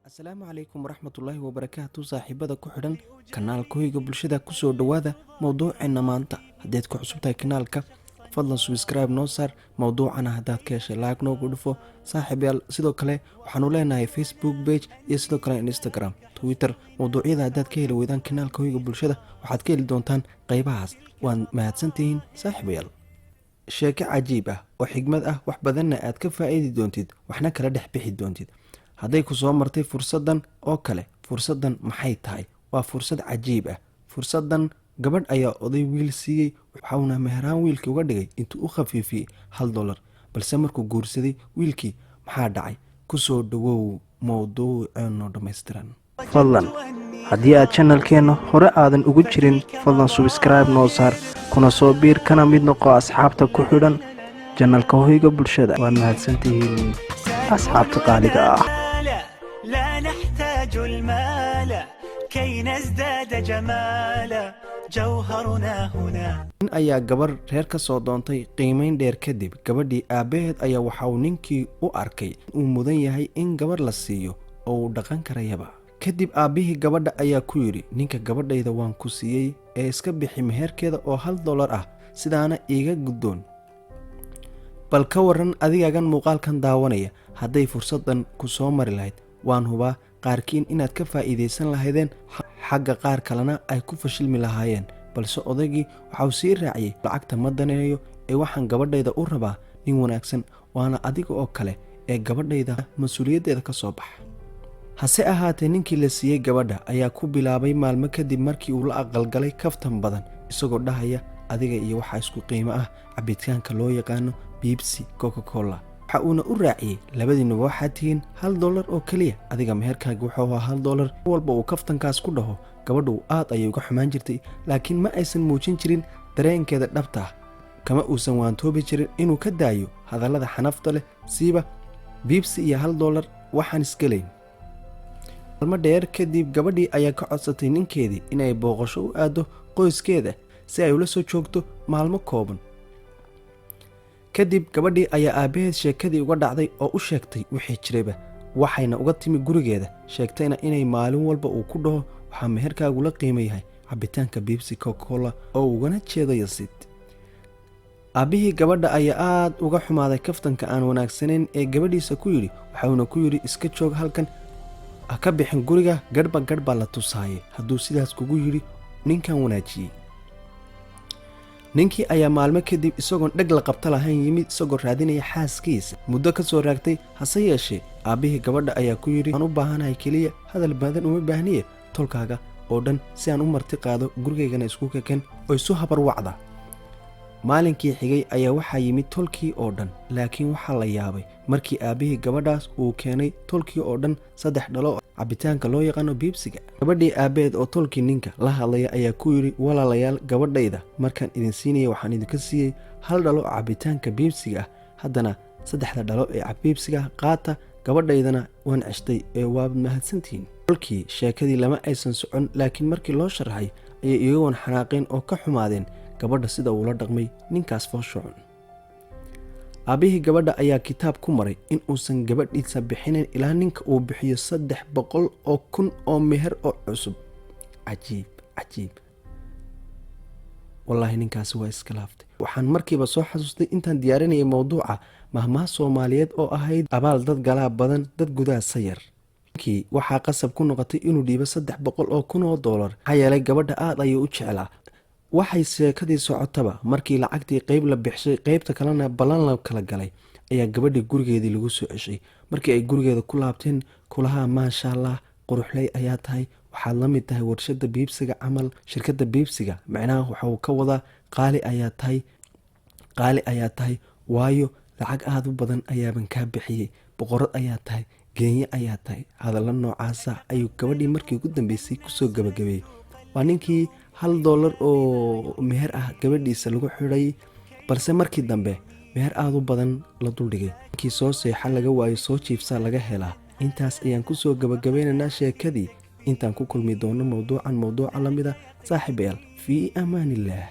Asalaamu calaykum waraxmatullaahi wabarakaatu, saaxiibada ku xidhan kanaalka Hoyga Bulshada. Kusoo dhowaada mowduuceena maanta. Haddaad ku cusub tahay kanaalka, fadlan subscribe noo saar. Mowduucana haddaad ka heshay, like noogu dhufo, saaxiibayaal. Sidoo kale waxaanu leenahay Facebook page iyo sidoo kale Instagram, Twitter. Mowduucyada haddaad ka heli weydaan kanaalka Hoyga Bulshada, waxaad ka heli doontaan qeybahaas. Waad mahadsantihiin, saaxiibayaal. Sheeko cajiib ah oo xigmad ah, wax badanna aad ka faa-iidi doontid, waxna kala dhex bixi doontid hadday ku soo martay fursaddan oo kale. Fursaddan maxay tahay? Waa fursad cajiib ah. Fursaddan, gabadh ayaa oday wiil siiyey, waxauna meheraan wiilkii uga dhigay intuu u khafiifiyey $1. Balse markuu guursaday wiilkii, maxaa dhacay? Kusoo dhawow mowduuceeno dhammaystiran. Fadlan, haddii aad channelkeenna hore aadan ugu jirin, fadlan subscribe noo saar, kuna soo biir, kana mid noqo asxaabta ku xidhan channelka Hoyga Bulshada. Waad mahadsantihiin, asxaabta qaaliga ah. لا نحتاج المال كي نزداد جمالا، جوهرنا هنا. Nin ayaa gabar reer ka soo doontay. Qiimeyn dheer kadib, gabadhii aabbaheed ayaa waxa uu ninkii u arkay uu mudan yahay in gabarh la siiyo oo uu dhaqan karayaba. Kadib aabbihii gabadha ayaa ku yidhi ninka, "Gabadhayda waan ku siiyey ee iska bixi meherkeeda oo $1 ah, sidaana iiga guddoon." Bal ka waran adigaagan muuqaalkan daawanaya hadday fursaddan ku soo mari lahayd? Waan hubaa qaarkiin inaad ka faa'iidaysan lahaydeen, xagga qaar kalena ay ku fashilmi lahaayeen. Balse odaygii waxauu sii raaciyey, "Lacagta ma daneeyo ee waxaan gabadhayda u rabaa nin wanaagsan, waana adiga oo kale, ee gabadhayda mas-uuliyaddeeda ka soo baxa." Hase ahaatee, ninkii la siiyey gabadha ayaa ku bilaabay maalmo kadib markii uu la aqalgalay kaftan badan, isagoo dhahaya, "Adiga iyo waxaa isku qiimo ah cabitaanka loo yaqaano Pepsi Coca Cola." Waxa uuna u raaciyey, "Labadiinuba waxaad tihiin $1 oo keliya. Adiga meherkaaga wuxuu ahaa $1." Walba uu kaftankaas ku dhaho, gabadhu aad ayay uga xumaan jirtay, laakiin ma aysan muujin jirin dareenkeeda dhabta ah. Kama uusan waantoobi jirin inuu ka daayo hadallada xanafta leh, siiba Pepsi iyo $1 waxaan isgelayn. Maalmo dheer kadib, gabadhii ayaa ka codsatay ninkeedii inay booqasho u aado qoyskeeda si ay ula soo joogto maalmo kooban. Kadib gabadhii ayaa aabbaheed sheekadii uga dhacday oo u sheegtay wixii jirayba. Waxayna uga timi gurigeeda, sheegtayna inay maalin walba uu ku dhaho, "Waxaa meherkaagu la qiimo yahay cabitaanka Pepsi Coca Cola," oo ugana jeedo yasid. Aabbihii gabadha ayaa aad uga xumaaday kaftanka aan wanaagsanayn ee gabadhiisa ku yidhi. Waxauna ku yidhi, "Iska joog halkan, ha ka bixin guriga, gadhba gadhbaa la tusaayay hadduu sidaas kugu yidhi ninkan wanaajiyey." Ninkii ayaa maalmo kadib, isagoon dheg la qabta lahayn, yimid isagoo raadinaya xaaskiisa muddo ka soo raagtay. Hase yeeshee, aabbihii gabadha ayaa ku yidhi, "Waan u baahanahay keliya, hadal badan uma baahniye, tolkaaga oo dhan si aan u marti qaado, gurigaygana isku keken oo isu habar wacda." Maalinkii xigay ayaa waxaa yimid tolkii oo dhan, laakiin waxaa la yaabay markii aabbihii gabadhaas uu keenay tolkii oo dhan saddex dhalo cabitaanka loo yaqaano Pepsiga. Gabadhii aabbeed oo tolkii ninka la hadlaya ayaa ku yidhi, "Walaalayaal, gabadhayda markaan idin siinaya waxaan idinka siiyey hal dhalo oo cabitaanka Pepsiga ah. Haddana saddexda dhalo ee Pepsiga qaata, gabadhaydana waan ceshtay ee waad mahadsantihiin." Tolkii sheekadii lama aysan socon, laakiin markii loo sharaxay ayay iyagoon xanaaqeen oo ka xumaadeen gabadha sida uu la dhaqmay ninkaas fooshucun. Aabbihii gabadha ayaa kitaab ku maray in uusan gabadhiisa bixinin ilaa ninka uu bixiyo 300,000 oo meher oo cusub. Cajiib, cajiib! Wallaahi, ninkaasi waa iska laaftay. Waxaan markiiba soo xasuustay intaan diyaarinayay mowduuca mahmaah Soomaaliyeed oo ahayd, "Abaal dad galaa badan, dad gudaa sayar." Ninkii waxaa qasab ku noqotay inuu dhiibo $300,000, maxaa yeelay gabadha aad ayuu u jeclaa. Waxay sheekadii socotaba, markii lacagtii qeyb la bixshay, qeybta kalena ballan la kala galay, ayaa gabadhii gurigeedii lagu soo ceshay. Markii ay gurigeeda ku laabteen, kulahaa, "Maasha Allah, quruxley ayaa tahay. Waxaad la mid tahay warshada Pepsiga camal, shirkadda Pepsiga." Macnaha waxauu ka wadaa, "Qaali ayaa tahay, qaali ayaa tahay, waayo lacag aada u badan ayaaban kaa bixiyey. Boqorad ayaa tahay, geenye ayaa tahay." Hadallo noocaasa ayuu gabadhii markii ugu dambeysay kusoo gabagabeeyey. Waa ninkii $1 oo meher ah gabadhiisa lagu xidhay, balse markii dambe meher aada u badan la duldhigay. Ninkii soo seexa laga waayo, soo jiifsaa laga helaa. Intaas ayaan kusoo gabagabeynaynaa sheekadii. Intaan ku kulmi doono mowduucan mowduuca lamida, saaxiibayaal, fii amaaniillaah.